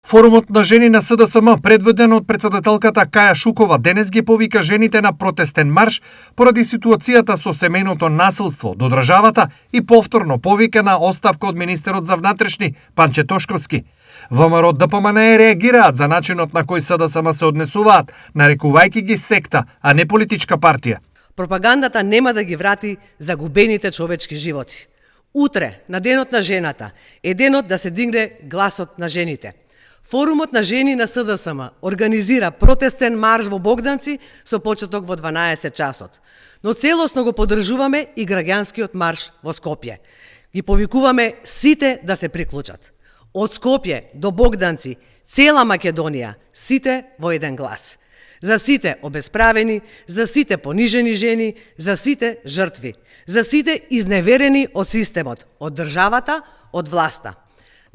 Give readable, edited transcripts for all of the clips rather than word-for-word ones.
Форумот на жени на СДСМ, предводен од председателката Каја Шукова, денес ги повика жените на протестен марш поради ситуацијата со семејното насилство до државата и повторно повика на оставка од министерот за внатрешни Панче Тошковски. ВМРО ДПМН реагираат за начинот на кој СДСМ се однесуваат, нарекувајќи ги секта, а не политичка партија. Пропагандата нема да ги врати загубените човечки животи. Утре, на денот на жената, е денот да се дигне гласот на жените. Форумот на жени на СДСМ организира протестен марш во Богданци со почеток во 12 часот. Но целосно го поддржуваме и граѓанскиот марш во Скопје. Ги повикуваме сите да се приклучат. Од Скопје до Богданци, цела Македонија, сите во еден глас. За сите обесправени, за сите понижени жени, за сите жртви, за сите изневерени од системот, од државата, од власта.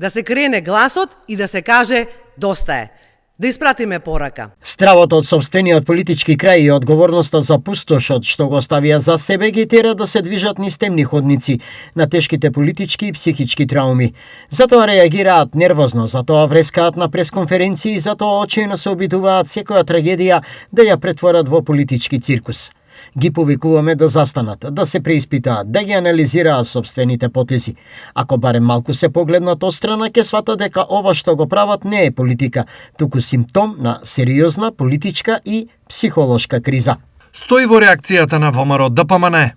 Да се крене гласот и да се каже доста е. Да испратиме порака. Стравот од сопствениот политички крај и одговорноста за пустошот што го оставија за себе ги тера да се движат низ темни ходници на тешките политички и психички трауми. Затоа реагираат нервозно, затоа врескаат на пресконференции, затоа очино се обидуваат секоја трагедија да ја претворат во политички циркус. Ги повикуваме да застанат, да се преиспитаат, да ги анализираат сопствените потези. Ако барем малку се погледнат отстрана, ќе сватат дека ова што го прават не е политика, туку симптом на сериозна политичка и психолошка криза. Стои во реакцијата на ВМРО ДПМН.